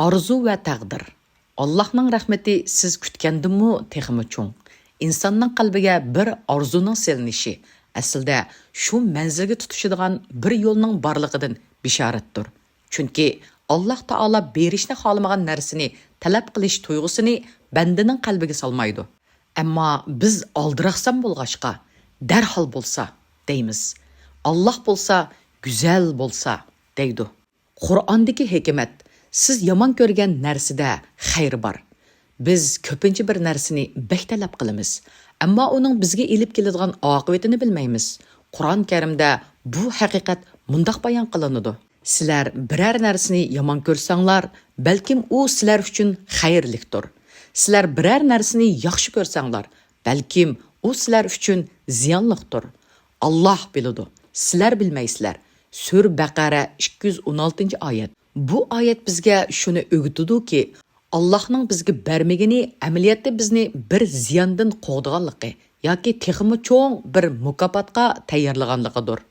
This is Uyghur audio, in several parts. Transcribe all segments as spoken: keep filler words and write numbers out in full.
ئارزۇ ۋە تەقدىر. ئاللاھنىڭ رەھمىتى سىز كۈتكەندىنمۇ تېخىمۇ چوڭ. ئىنساننىڭ قەلبىگە بىر ئارزۇنىڭ سېلىنىشى، ئەسلىدە شۇ مەنزىلگە تۇتىشىدىغان بىر يولنىڭ بارلىقىدىن بېشارەتتۇر. چۈنكى ئاللاھ تائالا بېرىشنى خالىمىغان نەرسىنى تەلەپ قىلىش تۇيغۇسىنى بەندىنىڭ قەلبىگە سالمايدۇ. ئەمما بىز ئالدىراقسان بولغاچقا، دەرھال بولسا دەيمىز. ئاللاھ بولسا، گۈزەل بولسا دەيدۇ. قۇرئاندىكى ھېكمەت، سىز يامان كۆرگەن نەرسىدە خەير بار. بىز كۆپىنچە بىر نەرسىنى بەك تەلەپ قىلىمىز، ئەمما ئۇنىڭ بىزگە ئېلىپ كېلىدىغان ئاقىۋىتىنى بىلمەيمىز. قۇرئان كەرىمدە بۇ ھەقىقەت مۇنداق بايان قىلىنىدۇ: سىلەر بىرەر نەرسىنى يامان كۆرسەڭلار، بەلكىم ئۇ سىلەر ئۈچۈن خەيرلىكتۇر. سىلەر بىرەر نەرسىنى ياخشى كۆرسەڭلار، بەلكىم ئۇ سىلەر ئۈچۈن زىيانلىقتۇر. ئاللاھ بىلىدۇ، سىلەر بىلمەيسىلەر. سۈرە بەقەرە، ئىككى يۈز ئون ئالتىنچى ئايەت. بۇ ئايەت بىزگە شۇنى ئۆگىتىدۇكى، ئاللاھنىڭ بىزگە بەرمىگىنى ئەمەلىيەتتە بىزنى بىر زىياندىن قوغدىغانلىقى ياكى تېخىمۇ چوڭ بىر مۇكاپاتقا تەييارلىغانلىقىدۇر.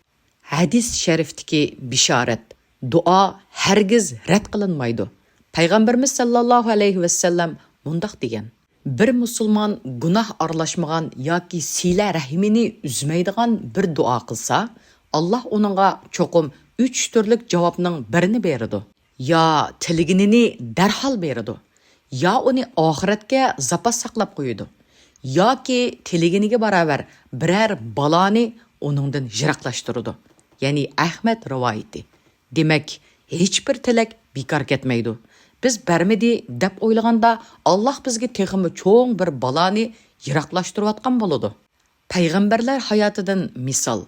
ھەدىس شەرىفتىكى بېشارەت، دۇئا ھەرگىز رەت قىلىنمايدۇ. پەيغەمبىرىمىز سەللەللاھۇ ئەلەيھى ۋەسەللەم مۇنداق دېگەن: بىر مۇسۇلمان گۇناھ ئارىلاشمىغان ياكى سىلە رەھىمىنى ئۈزمەيدىغان بىر دۇئا قىلسا، ئاللاھ ئۇنىڭغا چوقۇم ئۈچ تۈرلۈك جاۋابنىڭ بىرىنى بېرىدۇ. يا تىلىگىنىنى دەرھال بېرىدۇ، يا ئۇنى ئاخىرەتكە زاپاس ساقلاپ قويىدۇ، ياكى تىلىگىنىگە باراۋەر بىرەر بالانى ئۇنىڭدىن يىراقلاشتۇرىدۇ. يەنى ئەھمەد رىۋايىتى. دېمەك، ھېچبىر تىلەك بىكار كەتمەيدۇ. بىز بەرمىدى دەپ ئويلىغاندا، ئاللاھ بىزگە تېخىمۇ چوڭ بىر بالانى يىراقلاشتۇرۇۋاتقان بولىدۇ. پەيغەمبەرلەر ھاياتىدىن مىسال.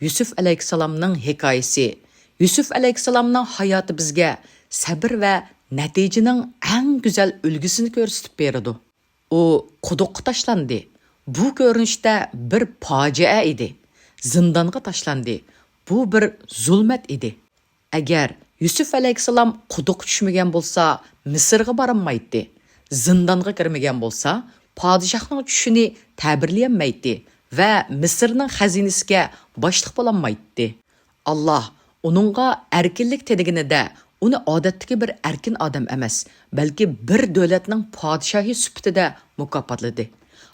يۈسۈپ ئەلەيھىسسالامنىڭ ھېكايىسى. يۈسۈپ ئەلەيھىسسالامنىڭ ھاياتى بىزگە سەبىر ۋە نەتىجىنىڭ ئەڭ گۈزەل ئۈلگىسىنى كۆرسىتىپ بېرىدۇ. ئۇ قۇدۇققا تاشلاندى. بۇ كۆرۈنۈشتە بىر پاجىئە ئىدى. زىندانغا تاشلاندى. بۇ بىر زۇلمەت ئىدى. ئەگەر يۈسۈپ ئەلەيھىسسالام قۇدۇققا چۈشمىگەن بولسا، مىسىرغا بارالمايتتى. زىندانغا كىرمىگەن بولسا، پادىشاھنىڭ چۈشىنى تەبىرلىيەلمەيتتى ۋە مىسىرنىڭ خەزىنىسىگە باشلىق بولالمايتتى. ئاللاھ ئۇنىڭغا ئەركىنلىك تىلىگىنىدە، ئۇنى ئادەتتىكى بىر ئەركىن ئادەم ئەمەس، بەلكى بىر دۆلەتنىڭ پادىشاھى سۈپىتىدە مۇكاپاتلىدى.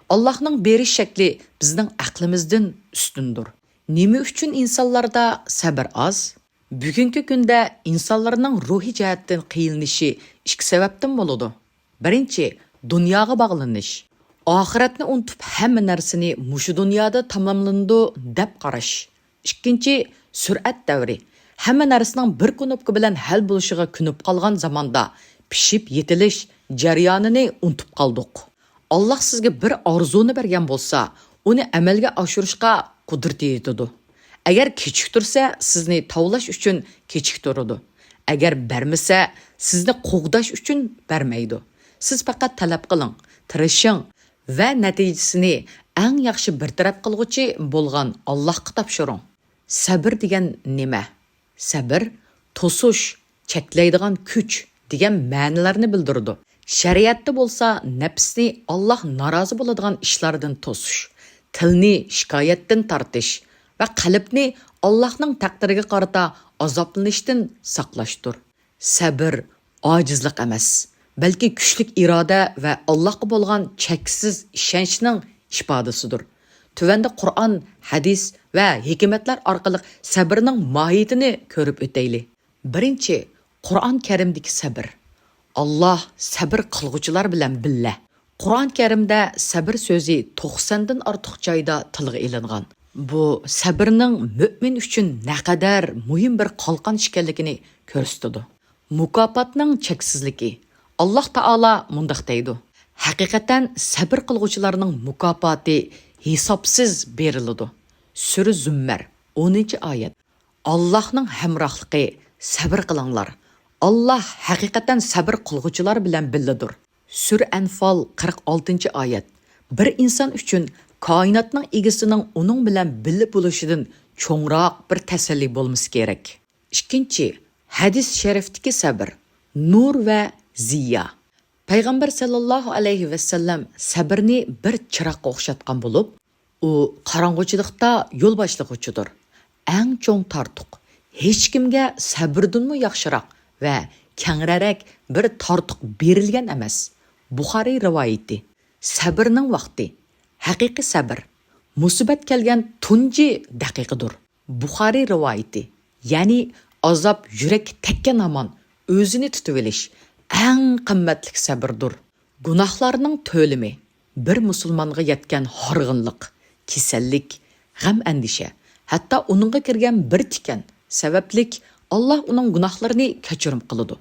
ئاللاھنىڭ بېرىش شەكلى بىزنىڭ ئەقلىمىزدىن ئۈستۈندۇر. نېمە ئۈچۈن ئىنسانلاردا سەبىر ئاز؟ بۈگۈنكى كۈندە ئىنسانلارنىڭ روھىي جەھەتتىن قىينىلىشى ئىككى سەۋەبتىن بولىدۇ. بىرىنچى، دۇنياغا باغلىنىش. ئاخىرەتنى ئۇنتۇپ، ھەممە نەرسىنى مۇشۇ دۇنيادا تاماملىنىدۇ دەپ قاراش. ئىككىنچى، سۈرئەت دەۋرى. ھەممە نەرسىنىڭ بىر كۇنۇپكا بىلەن ھەل بولۇشىغا كۆنۈپ قالغان زاماندا، پىشىپ يېتىلىش جەريانىنى ئۇنتۇپ قالدۇق. ئاللاھ سىزگە بىر ئارزۇنى بەرگەن بولسا، ئۇنى ئەمەلگە ئاشۇرۇشقا قۇدرىتى يېتىدۇ. ئەگەر كېچىكتۈرسە، سىزنى تاۋلاش ئۈچۈن كېچىكتۈرىدۇ. ئەگەر بەرمىسە، سىزنى قوغداش ئۈچۈن بەرمەيدۇ. سىز پەقەت تەلەپ قىلىڭ، تىرىشىڭ ۋە نەتىجىسىنى ئەڭ ياخشى بىر تەرەپ قىلغۇچى بولغان ئاللاھقا تاپشۇرۇڭ. سەبىر دېگەن نېمە؟ سەبىر، توسۇش، چەكلەيدىغان كۈچ دېگەن مەنىلەرنى بىلدۈرىدۇ. شەرىئەتتە بولسا نەپسنى ئاللاھ نارازى بولىدىغان ئىشلاردىن توسۇش، تىلنى شىكايەتتىن تارتىش ۋە قەلبنى ئاللاھنىڭ تەقدىرىگە قارىتا ئازابلىنىشتىن ساقلاشتۇر. سەبىر ئاجىزلىق ئەمەس، بەلكى كۈچلۈك ئىرادە ۋە ئاللاھقا بولغان چەكسىز ئىشەنچنىڭ ئىپادىسىدۇر. تۆۋەندە قۇرئان، ھەدىس ۋە ھېكمەتلەر ئارقىلىق سەبىرنىڭ ماھىيىتىنى كۆرۈپ ئۆتەيلى. بىرىنچى، قۇرئان كەرىمدىكى سەبىر. ئاللاھ سەبىر قىلغۇچىلار بىلەن بىللە. قۇرئان كەرىمدە سەبىر سۆزى توقساندىن ئارتۇق جايدا تىلغا ئېلىنغان. بۇ سەبىرنىڭ مۆمىن ئۈچۈن نەقەدەر مۇھىم بىر قالقان ئىكەنلىكىنى كۆرسىتىدۇ. مۇكاپاتنىڭ چەكسىزلىكى. ئاللاھ تائالا مۇنداق دەيدۇ: ھەقىقەتەن سەبىر قىلغۇچىلارنىڭ مۇكاپاتى ھېسابسىز بېرىلىدۇ. سۈرە زۇممەر، ئونىنچى ئايەت. ئاللاھنىڭ ھەمراھلىقى، سەبىر قىلىڭلار. ئاللاھ ھەقىقەتەن سەبىر قىلغۇچىلار بىلەن بىللىدۇر. سۈرە ئەنفال، قىرىق ئالتىنچى ئايەت. بىر ئىنسان ئۈچۈن كائىناتنىڭ ئىگىسىنىڭ ئۇنىڭ بىلەن بىللە بولۇشىدىن چوڭراق بىر تەسەللى بولمىسا كېرەك. ئىككىنچى، ھەدىس شەرىفتىكى سەبىر، نۇر ۋە زىيا. پەيغەمبەر سەللەللاھۇ ئەلەيھى ۋەسەللەم سەبىرنى بىر چىراغقا ئوخشاتقان بولۇپ، ئۇ قاراڭغۇچىلىقتا يول باشلىغۇچىدۇر. ئەڭ چوڭ تارتۇق، ھېچكىمگە سەبىردىنمۇ ياخشىراق ۋە كەڭرەرەك بىر تارتۇق بېرىلگەن ئەمەس. بۇخارىي رىۋايىتى. سەبرنىڭ ۋاقتى. ھەقىقىي سەبر مۇسىبەت كەلگەن تۇنجى دەقىقىدۇر. بۇخارىي رىۋايىتى. يەنى ئازاب يۈرەككە تەگكەن ھامان ئۆزىنى تۇتۇۋېلىش ئەڭ قىممەتلىك سەبردۇر. گۇناھلارنىڭ تۆلىمى، بىر مۇسۇلمانغا يەتكەن ھارغىنلىق، كېسەللىك، غەم-ئەندىشە، ھەتتا ئۇنىڭغا كىرگەن بىر تىكەن سەۋەبلىك ئاللاھ ئۇنىڭ گۇناھلىرىنى كەچۈرۈم قىلىدۇ.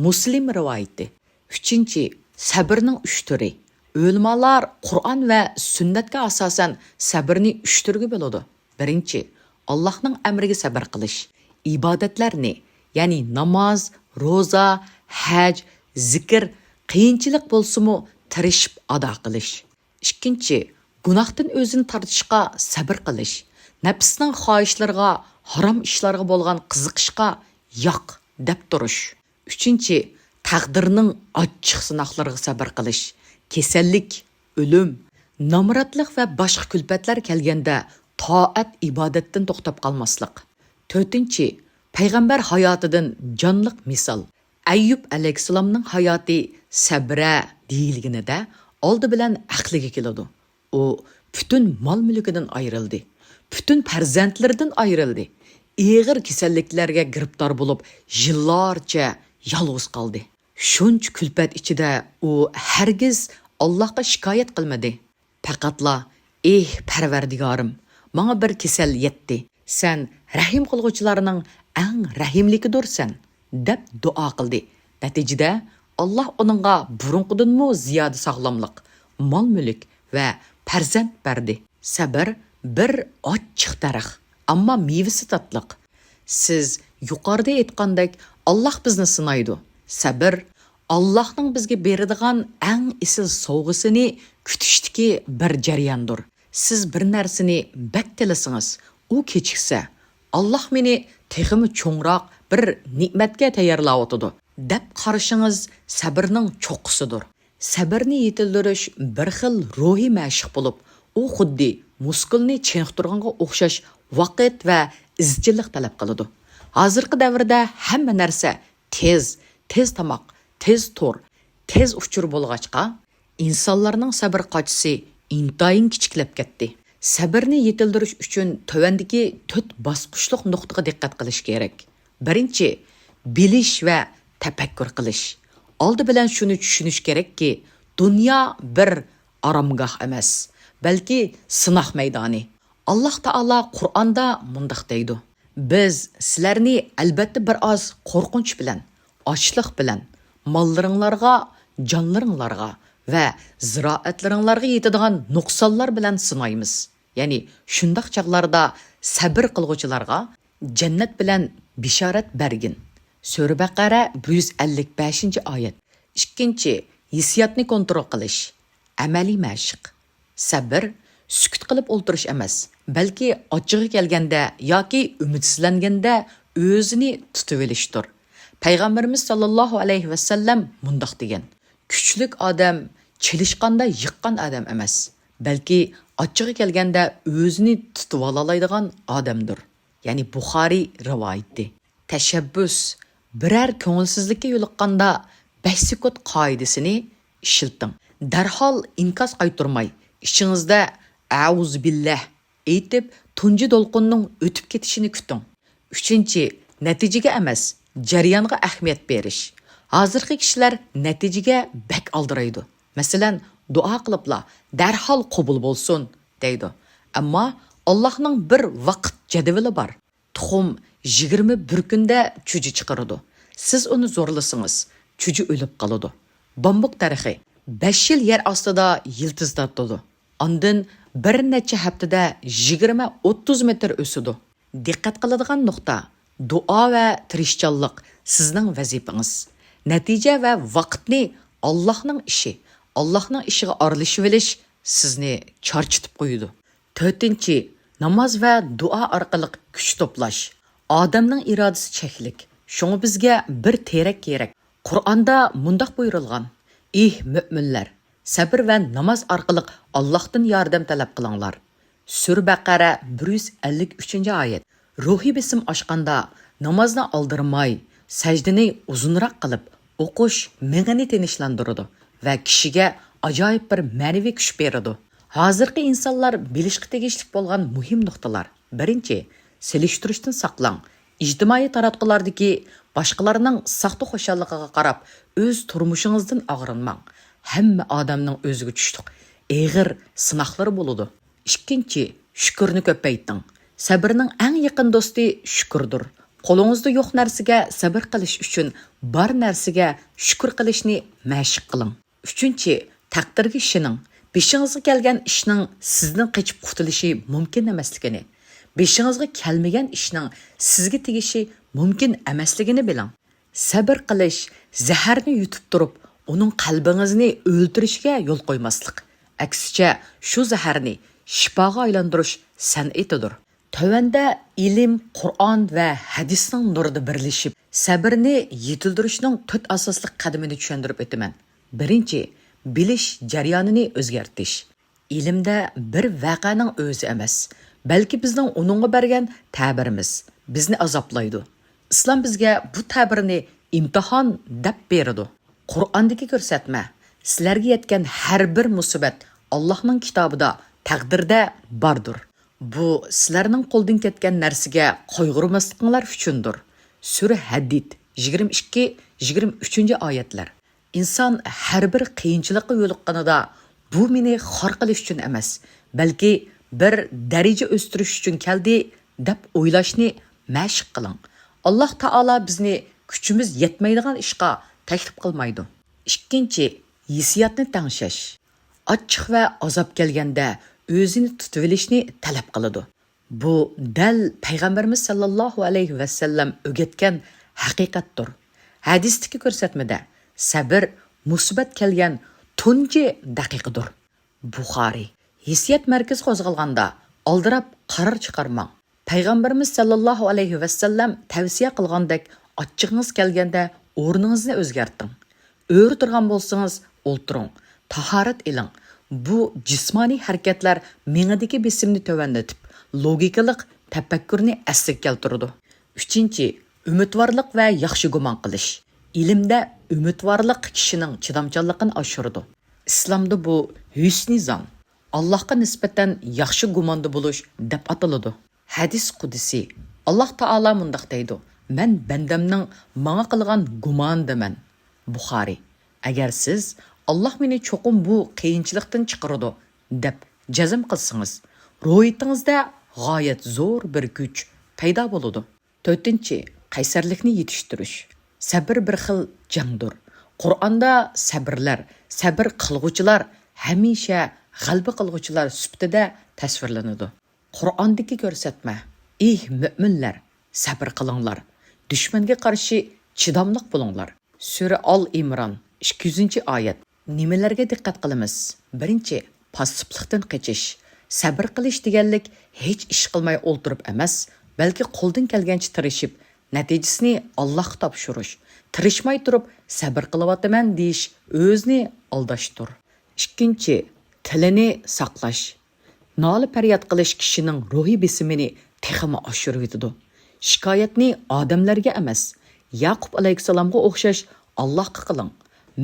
مۇسلىم رىۋايىتى. ئۈچىنچى، سەبرنىڭ ئۈچ تۈرى. ئۆلىمالار قۇرئان ۋە سۈننەتكە ئاساسەن سەبرنى ئۈچ تۈرگە بۆلىدۇ. بىرىنچى، ئاللاھنىڭ ئەمرىگە سەبر قىلىش. ئىبادەتلەرنى، يەنى ناماز، روزا، ھەج، زىكىر، قىيىنچىلىق بولسىمۇ تىرىشىپ ئادا قىلىش. ئىككىنچى، گۇناھتىن ئۆزىنى تارتىشقا سەبر قىلىش. نەپسنىڭ خاھىشلىرىغا، ھارام ئىشلارغا بولغان قىزىقىشقا ياق دەپ تۇرۇش. ئۈچىنچى، تەقدىرنىڭ ئاچچىق سىناقلىرىغا سەبر قىلىش. كېسەللىك، ئۆلۈم، نامراتلىق ۋە باشقا كۈلپەتلەر كەلگەندە تائەت-ئىبادەتتىن توختاپ قالماسلىق. تۆتىنچى، پەيغەمبەر ھاياتىدىن جانلىق مىسال. ئەييۇب ئەلەيھىسسالامنىڭ ھاياتى سەبرە دېيىلگىنىدە ئالدى بىلەن ئەقلىگە كېلىدۇ. ئۇ پۈتۈن مال-مۈلكىدىن ئايرىلدى. پۈتۈن پەرزەنتلىرىدىن ئايرىلدى. ئېغىر كېسەللىكلەرگە گىرىپتار بولۇپ، يىللارچە يالغۇز قالدى. شۇنچە كۈلپەت ئىچىدە ئۇ ھەرگىز ئاللاھقا شىكايەت قىلمىدى. پەقەتلا، ئېھ پەرۋەردىگارىم، ماڭا بىر كېسەل يەتتى. سەن رەھىم قىلغۇچىلارنىڭ ئەڭ رەھىملىكىدۇرسەن، دەپ دۇئا قىلدى. نەتىجىدە، ئاللاھ ئۇنىڭغا بۇرۇنقىدىنمۇ زىيادە ساغلاملىق، مال-مۈلۈك ۋە پەرزەنت بەردى. سەبر بىر ئاچچىق دەرەخ، ئەمما مېۋىسى تاتلىق. سىز يۇقىرىدا ئېيتقاندەك، ئاللاھ بىزنى سىنايدۇ. سەبر ئاللاھنىڭ بىزگە بېرىدىغان ئەڭ ئېسىل سوۋغىسىنى كۈتۈشتىكى بىر جەرياندۇر. سىز بىر نەرسىنى بەك تىلىسىڭىز، ئۇ كېچىكسە، ئاللاھ مېنى تېخىمۇ چوڭراق بىر نېمەتكە تەييارلاۋاتىدۇ، دەپ قارىشىڭىز سەبرنىڭ چوققىسىدۇر. سەبرنى يېتىلدۈرۈش بىر خىل روھىي مەشىق بولۇپ، ئۇ خۇددى مۇسكۇلنى چېنىقتۇرغانغا ئوخشاش ۋاقىت ۋە ئىزچىللىق تەلەپ قىلىدۇ. ھازىرقى دەۋردە ھەممە نەرسە تېز، تېز تاماق، تېز تور، تېز ئۇچۇر بولغاچقا، ئىنسانلارنىڭ سەبر قاچىسى ئىنتايىن كىچىكلەپ كەتتى. سەبرنى يېتىلدۈرۈش ئۈچۈن تۆۋەندىكى تۆت باسقۇچلۇق نۇقتىغا دىققەت قىلىش كېرەك. بىرىنچى، بىلىش ۋە تەپەككۇر قىلىش. ئالدى بىلەن شۇنى چۈشىنىش كېرەككى، دۇنيا بىر ئارامگاھ ئەمەس، بەلكى سىناق مەيدانى. ئاللاھ تائالا قۇرئاندا مۇنداق دەيدۇ: بىز سىلەرنى ئەلبەتتە بىر ئاز قورقۇنچ بىلەن، ئاچلىق بىلەن، ماللىرىڭلارغا، جانلىرىڭلارغا ۋە زىرائەتلىرىڭلارغا يېتىدىغان نۇقسانلار بىلەن سىنايمىز. يەنى شۇنداق چاغلاردا سەبر قىلغۇچىلارغا جەننەت بىلەن بېشارەت بەرگىن. سۈرە بەقەرە بىر يۈز ئەللىك بەشىنچى ئايەت. ئىككىنچى، ھېسسىياتنى كونترول قىلىش. ئەمەلىي مەشىق. سەبر سۈكۈت قىلىپ ئولتۇرۇش ئەمەس، بەلكى ئاچچىقى كەلگەندە ياكى ئۈمىدسىزلەنگەندە ئۆزىنى تۇتۇۋېلىشتۇر. پەيغەمبىرىمىز ساللاللاھۇ ئەلەيھى ۋەسەللەم مۇنداق دېگەن: كۈچلۈك ئادەم چېلىشقاندا يىققان ئادەم ئەمەس، بەلكى ئاچچىقى كەلگەندە ئۆزىنى تۇتۇۋالالايدىغان ئادەمدۇر. يەنى بۇخارىي رىۋايىتى. تەشەببۇس، بىرەر كۆڭۈلسىزلىككە يولۇققاندا بەش سۈكۈت قائىدىسىنى ئىشلىتىڭ. دەرھال ئىنكاس قايتۇرماي، ئىچىڭىزدە «ئەئۇزۇبىللاھ» ئېيتىپ، تۇنجى دولقۇننىڭ ئۆتۈپ كېتىشىنى كۈتۈڭ. ئۈچىنچى، نەتىجىگە ئەمەس، جەريانغا ئەھمىيەت بېرىش. ھازىرقى كىشىلەر نەتىجىگە بەك ئالدىرايدۇ. مەسىلەن، دۇئا قىلىپلا «دەرھال قوبۇل بولسۇن» دەيدۇ. ئەمما ئاللاھنىڭ بىر ۋاقىت جەدۋىلى بار. تۇخۇم يىگىرمە بىر كۈندە چۈجە چىقىرىدۇ. سىز ئۇنى زورلىسىڭىز، چۈجە ئۆلۈپ قالىدۇ. بامبۇك دەرىخى بەش يىل يەر ئاستىدا يىلتىز تارتىدۇ. ئاندىن بىر نەچچە ھەپتىدە يىگىرمە ئوتتۇز مېتىر ئۆسىدۇ. دىققەت قىلىدىغان نۇقتا، دۇئا ۋە تىرىشچانلىق سىزنىڭ ۋەزىپىڭىز. نەتىجە ۋە ۋاقىتنى ئاللاھنىڭ ئىشى، ئاللاھنىڭ ئىشىغا ئارىلىشىۋېلىش سىزنى چارچىتىپ قويىدۇ. تۆتىنچى، ناماز ۋە دۇئا ئارقىلىق كۈچ توپلاش. ئادەمنىڭ ئىرادىسى چەكلىك، شۇڭا بىزگە بىر تېرەك كېرەك. قۇرئاندا مۇنداق بۇيرۇلغان: «ئېھ مۆمىنلەر، سەبر ۋە ناماز ئارقىلىق ئاللاھتىن ياردەم تەلەپ قىلىڭلار.» سۈرە بەقەرە بىر يۈز ئەللىك ئۈچىنچى ئايەت. روھىي بېسىم ئاشقاندا نامازنى ئالدىرىماي، سەجدىنى ئۇزۇنراق قىلىپ ئوقۇش مېڭىنى تىنچلاندۇرىدۇ ۋە كىشىگە ئاجايىپ بىر مەنىۋى كۈچ بېرىدۇ. ھازىرقى ئىنسانلار بىلىشقا تېگىشلىك بولغان مۇھىم نۇقتىلار. بىرىنچى، سېلىشتۇرۇشتىن ساقلاڭ. ئىجتىمائىي تاراتقۇلاردىكى باشقىلارنىڭ ساختا خۇشاللىقىغا قاراپ، ئۆز تۇرمۇشىڭىزدىن ئاغرىنماڭ. ھەممە ئادەمنىڭ ئۆزىگە چۈشلۈك ئېغىر سىناقلىرى بولىدۇ. ئىككىنچى، شۈكۈرنى كۆپەيتىڭ. سەبرنىڭ ئەڭ يېقىن دوستى شۈكۈردۇر. قولىڭىزدا يوق نەرسىگە سەبر قىلىش ئۈچۈن بار نەرسىگە شۈكۈر قىلىشنى مەشىق قىلىڭ. ئۈچىنچى، تەقدىرگە ئىشىنىڭ. بېشىڭىزغا كەلگەن ئىشنىڭ سىزدىن قېچىپ قۇتۇلۇشى مۇمكىن ئەمەسلىكىنى، بېشىڭىزغا كەلمىگەن ئىشنىڭ سىزگە تېگىشى مۇمكىن ئەمەسلىكىنى بىلىڭ. سەبر قىلىش زەھەرنى يۇتۇپ تۇرۇپ، ئۇنىڭ قەلبىڭىزنى ئۆلتۈرۈشىگە يول قويماسلىق، ئەكسىچە، شۇ زەھەرنى شىپاغا ئايلاندۇرۇش سەنئىتىدۇر. تۆۋەندە ئىلىم، قۇرئان ۋە ھەدىسنىڭ نۇرىدا بىرلىشىپ، سەبرنى يېتىلدۈرۈشنىڭ تۆت ئاساسلىق قەدىمىنى چۈشەندۈرۈپ ئۆتىمەن. بىرىنچى، بىلىش جەريانىنى ئۆزگەرتىش. ئىلىمدە بىر ۋەقەنىڭ ئۆزى ئەمەس، بەلكى بىزنىڭ ئۇنىڭغا بەرگەن تەبىرىمىز بىزنى ئازابلايدۇ. ئىسلام بىزگە بۇ تەبىرنى ئىمتىھان دەپ بېرىدۇ. قۇرئاندىكى كۆرسەتمە، سىلەرگە يەتكەن ھەر بىر مۇسىبەت ئاللاھنىڭ كىتابىدا، تەقدىردە باردۇر. بۇ سىلەرنىڭ قولدىن كەتكەن نەرسىگە قايغۇرماسلىقىڭلار ئۈچۈندۇر. سۈرە ھەدىد، يىگىرمە ئىككى، يىگىرمە ئۈچىنچى ئايەتلەر. ئىنسان ھەر بىر قىيىنچىلىققا يولۇققىنىدا، بۇ مېنى خار قىلىش ئۈچۈن ئەمەس، بەلكى بىر دەرىجە ئۆستۈرۈش ئۈچۈن كەلدى، دەپ ئويلاشنى مەشىق قىلىڭ. ئاللاھ تائالا بىزنى كۈچىمىز يەتمەيدىغان ئىشقا تەكلىپ قىلمايدۇ. ئىككىنچى، ھېسسىياتنى تەڭشەش. ئاچچىق ۋە ئازاب كەلگەندە ئۆزىنى تۇتۇۋېلىشنى تەلەپ قىلىدۇ. بۇ دەل پەيغەمبىرىمىز ساللاللاھۇ ئەلەيھى ۋەسەللەم ئۆگەتكەن ھەقىقەتتۇر. ھەدىستىكى كۆرسەتمىدە، سەبر مۇسىبەت كەلگەن تۇنجى دەقىقىدۇر. بۇخارىي. ھېسسىيات مەركىزى قوزغالغاندا، ئالدىراپ قارار چىقارماڭ. پەيغەمبىرىمىز ساللاللاھۇ ئەلەيھى ۋەسەللەم تەۋسىيە قىلغاندەك، ئاچچىقىڭىز كەلگەندە ئورنىڭىزنى ئۆزگەرتىڭ. ئۆرە تۇرغان بولسىڭىز، ئولتۇرۇڭ. تاھارەت ئېلىڭ. بۇ جىسمانىي ھەرىكەتلەر مېڭىدىكى بېسىمنى تۆۋەنلىتىپ، لوگىكىلىق تەپەككۇرنى ئەسلىگە كەلتۈرىدۇ. ئۈچىنچى، ئۈمىدۋارلىق ۋە ياخشى گۇمان قىلىش. ئىلىمدە ئۈمىدۋارلىق كىشىنىڭ چىدامچانلىقىنى ئاشۇرىدۇ. ئىسلامدا بۇ ھۈسنى زان، ئاللاھقا نىسبەتەن ياخشى گۇماندا بولۇش دەپ ئاتىلىدۇ. ھەدىس قۇدسى، ئاللاھ تائالا مۇنداق دەيدۇ: «مەن بەندەمنىڭ ماڭا قىلغان گۇمانىدىمەن.» بۇخارىي. ئەگەر سىز «ئاللاھ مېنى چوقۇم بۇ قىيىنچىلىقتىن چىقىرىدۇ» دەپ جەزم قىلسىڭىز، روھىيىتىڭىزدە غايەت زور بىر كۈچ پەيدا بولىدۇ. تۆتىنچى، قەيسەرلىكنى يېتىشتۈرۈش. سەبر بىر خىل جەڭدۇر. قۇرئاندا سەبرلەر، سەبر قىلغۇچىلار ھەمىشە غەلىبە قىلغۇچىلار سۈپىتىدە تەسۋىرلىنىدۇ. قۇرئاندىكى كۆرسەتمە: «ئېھ مۆمىنلەر، سەبر قىلىڭلار، دۈشمەنگە قارشى چىداملىق بولۇڭلار.» سۈرە ئال ئىمران، ئىككى يۈزىنچى ئايەت. نېمىلەرگە دىققەت قىلىمىز؟ بىرىنچى، پاسسىپلىقتىن قېچىش. سەبر قىلىش دېگەنلىك ھېچ ئىش قىلماي ئولتۇرۇپ ئەمەس، بەلكى قولدىن كەلگەنچە تىرىشىپ، نەتىجىسىنى ئاللاھقا تاپشۇرۇش. تىرىشماي تۇرۇپ «سەبر قىلىۋاتىمەن» دېيىش ئۆزىنى ئالداشتۇر. ئىككىنچى، تىلىنى ساقلاش. نالە-پەرياد قىلىش كىشىنىڭ روھىي بېسىمىنى تېخىمۇ ئاشۇرۇۋېتىدۇ. شىكايەتنى ئادەملەرگە ئەمەس، يەقۇب ئەلەيھىسسالامغا ئوخشاش ئاللاھقا قىلىڭ.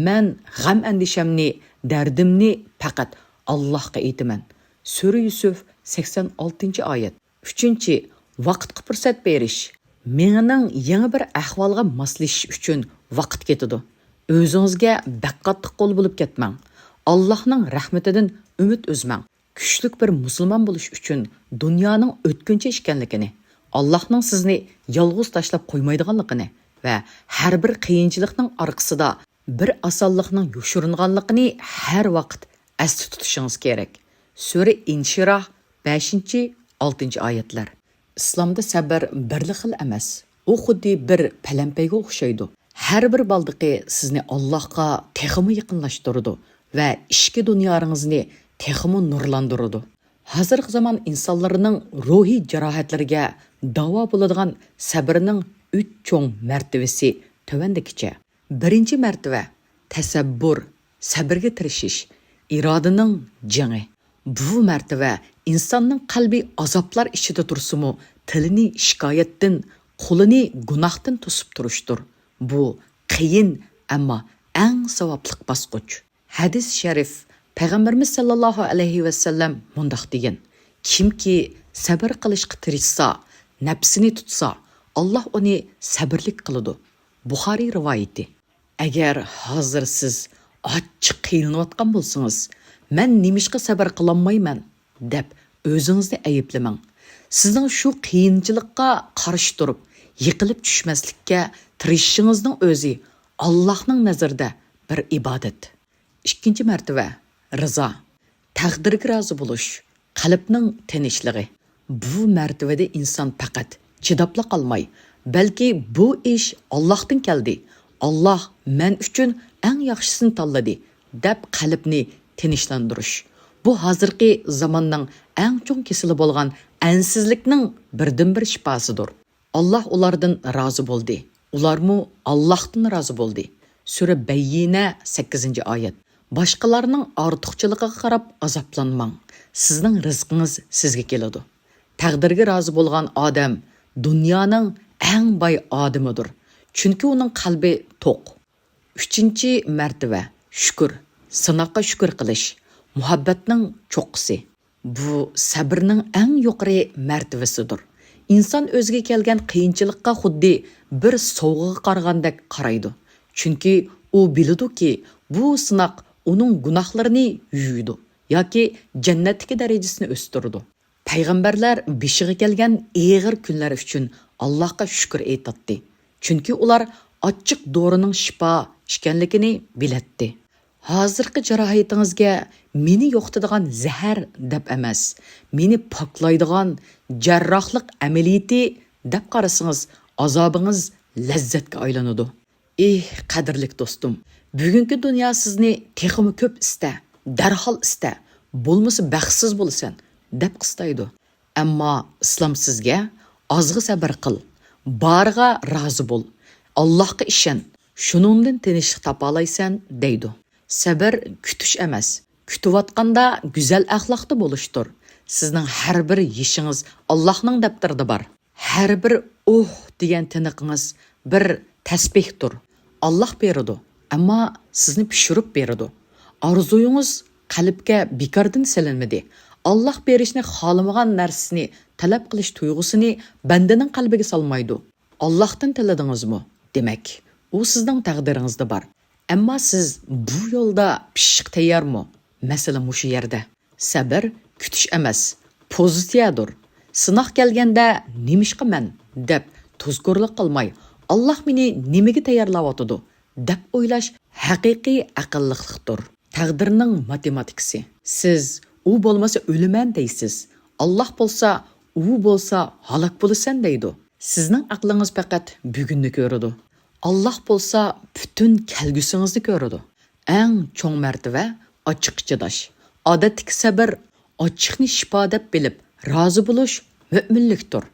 «مەن غەم-ئەندىشەمنى، دەردىمنى پەقەت ئاللاھقا ئېيتىمەن.» سۈرە يۈسۈف، سەكسەن ئالتىنچى ئايەت. ئۈچىنچى، ۋاقىتقا پۇرسەت بېرىش. مېڭىنىڭ يېڭى بىر ئەھۋالغا ماسلىشىش ئۈچۈن ۋاقىت كېتىدۇ. ئۆزىڭىزگە بەك قاتتىق قول بولۇپ كەتمەڭ. ئاللاھنىڭ رەھمىتىدىن ئۈمىد ئۈزمەڭ. كۈچلۈك بىر مۇسۇلمان بولۇش ئۈچۈن دۇنيانىڭ ئۆتكۈنچى ئىكەنلىكىنى، ئاللاھنىڭ سىزنى يالغۇز تاشلاپ قويمايدىغانلىقىنى ۋە ھەر بىر قىيىنچىلىقنىڭ ئارقىسىدا بىر ئاسانلىقنىڭ يوشۇرۇنغانلىقىنى ھەر ۋاقىت ئەستە تۇتۇشىڭىز كېرەك. سۈرە ئىنشىراھ، بەشىنچى، ئالتىنچى ئايەتلەر. ئىسلامدا سەبر بىرلا خىل ئەمەس. ئۇ خۇددى بىر پەلەمپەيگە ئوخشايدۇ. ھەر بىر بالدىقى سىزنى ئاللاھقا تېخىمۇ يېقىنلاشتۇرىدۇ ۋە ئىچكى دۇنياڭىزنى تېخىمۇ نۇرلاندۇرىدۇ. ھازىرقى زامان ئىنسانلىرىنىڭ روھىي جاراھەتلىرىگە داۋا بولىدىغان سەبرنىڭ ئۈچ چوڭ مەرتىۋىسى تۆۋەندىكىچە. بىرىنچى مەرتىۋە، تەسەببۇر، سەبرگە تىرىشىش، ئىرادىنىڭ جېڭى. بۇ مەرتىۋە ئىنساننىڭ قەلبى ئازابلار ئىچىدە تۇرسىمۇ، تىلىنى شىكايەتتىن، قولىنى گۇناھتىن توسۇپ تۇرۇشتۇر. بۇ قىيىن، ئەمما ئەڭ ساۋابلىق باسقۇچ. ھەدىس شەرىف، پەيغەمبىرىمىز سەللەللاھۇ ئەلەيھى ۋەسەللەم مۇنداق دېگەن: «كىمكى سەبىر قىلىشقا تىرىشسا، نەپسىنى تۇتسا، ئاللاھ ئۇنى سەبىرلىك قىلىدۇ.» بۇخارىي رىۋايىتى. ئەگەر ھازىر سىز ئاچچىق قىينىلىۋاتقان بولسىڭىز، «مەن نېمىشقا سەبىر قىلالمايمەن؟» دەپ ئۆزىڭىزنى ئەيىبلىمەڭ. سىزنىڭ شۇ قىيىنچىلىققا قارشى تۇرۇپ، يىقىلىپ چۈشمەسلىككە تىرىشىشىڭىزنىڭ ئۆزى ئاللاھنىڭ نەزىرىدە بىر ئىبادەت. ئىككىنچى مەرتىۋە، رىزا. تەقدىرگە رازى بولۇش، قەلبنىڭ تىنچلىقى. بۇ مەرتىۋىدە ئىنسان پەقەت چىداپلا قالماي، بەلكى «بۇ ئىش ئاللاھتىن كەلدى، ئاللاھ مەن ئۈچۈن ئەڭ ياخشىسىنى تاللىدى» دەپ قەلبنى تىنچلاندۇرۇش. بۇ ھازىرقى زاماننىڭ ئەڭ چوڭ كېسىلى بولغان ئەنسىزلىكنىڭ بىردىنبىر شىپاسىدۇر. ئاللاھ ئۇلاردىن رازى بولدى. ئۇلارمۇ ئاللاھتىن رازى بولدى. سۈرە بەييىنە، سەككىزىنچى ئايەت. باشقىلارنىڭ ئارتۇقچىلىقىغا قاراپ ئازابلانماڭ. سىزنىڭ رىزقىڭىز سىزگە كېلىدۇ. تەقدىرگە رازى بولغان ئادەم دۇنيانىڭ ئەڭ باي ئادىمىدۇر. چۈنكى ئۇنىڭ قەلبى توق. ئۈچىنچى مەرتىۋە، شۈكۈر. سىناققا شۈكۈر قىلىش. مۇھەببەتنىڭ چوققىسى. بۇ سەبرنىڭ ئەڭ يۇقىرى مەرتىۋىسىدۇر. ئىنسان ئۆزىگە كەلگەن قىيىنچىلىققا خۇددى بىر سوۋغىغا قارىغاندەك قارايدۇ. چۈنكى ئۇ بىلىدۇكى، بۇ سىناق ئۇنىڭ گۇناھلىرىنى يۇيىدۇ ياكى جەننەتتىكى دەرىجىسىنى ئۆستۈرىدۇ. پەيغەمبەرلەر بېشىغا كەلگەن ئېغىر كۈنلەر ئۈچۈن ئاللاھقا شۈكۈر ئېيتاتتى. چۈنكى ئۇلار ئاچچىق دورىنىڭ شىپا ئىكەنلىكىنى بىلەتتى. ھازىرقى جاراھىتىڭىزگە «مېنى يوقىتىدىغان زەھەر» دەپ ئەمەس، «مېنى پاكلايدىغان جەرراھلىق ئەمەلىيىتى» دەپ قارىسىڭىز، ئازابىڭىز لەززەتكە ئايلىنىدۇ. ئېھ، قەدىرلىك دوستۇم، بۈگۈنكى دۇنيا سىزنى «تېخىمۇ كۆپ ئىستە، دەرھال ئىستە، بولمىسا بەختسىز بولىسەن» دەپ قىستايدۇ. ئەمما ئىسلام سىزگە «ئازغا سەبىر قىل، بارىغا رازى بول، ئاللاھقا ئىشەن، شۇنىڭدىن تىنچلىق تاپالايسەن» دەيدۇ. سەبىر كۈتۈش ئەمەس، كۈتۈۋاتقاندا گۈزەل ئەخلاقتا بولۇشتۇر. سىزنىڭ ھەر بىر يېشىڭىز ئاللاھنىڭ دەپتىرىدە بار. ھەر بىر «ئۇھ» دېگەن تىنىقىڭىز بىر تەسبىھتۇر. ئاللاھ بېرىدۇ، ئەمما سىزنى پىشۇرۇپ بېرىدۇ. ئارزۇيىڭىز قەلبكە بىكاردىن سېلىنمىدى. ئاللاھ بېرىشنى خالىمىغان نەرسىنى تەلەپ قىلىش تۇيغۇسىنى بەندىنىڭ قەلبىگە سالمايدۇ. ئاللاھتىن تىلىدىڭىزمۇ؟ دېمەك، ئۇ سىزنىڭ تەقدىرىڭىزدە بار. ئەمما سىز بۇ يولدا پىششىق تەييارمۇ؟ مەسىلە مۇشۇ يەردە. سەبىر كۈتۈش ئەمەس، پوزىتسىيەدۇر. سىناق كەلگەندە «نېمىشقا مەن؟» دەپ توزكورلۇق قىلماي، «ئاللاھ مېنى نېمىگە تەييارلاۋاتىدۇ؟» دەپ ئويلاش ھەقىقىي ئەقىللىقلىقتۇر. تەقدىرنىڭ ماتېماتىكىسى. سىز «ئۇ بولمىسا ئۆلىمەن» دەيسىز. «ئاللاھ بولسا، ئۇ بولسا ھالاك بولىسەن» دەيدۇ. سىزنىڭ ئەقلىڭىز پەقەت بۈگۈننى كۆرىدۇ. ئاللاھ بولسا پۈتۈن كەلگۈسىڭىزنى كۆرىدۇ. ئەڭ چوڭ مەرتىۋە ئاچچىققا چىداش. ئادەتتىكى سەبىر، ئاچچىقنى شىپا دەپ بىلىپ رازى بولۇش مۆمىنلىكتۇر.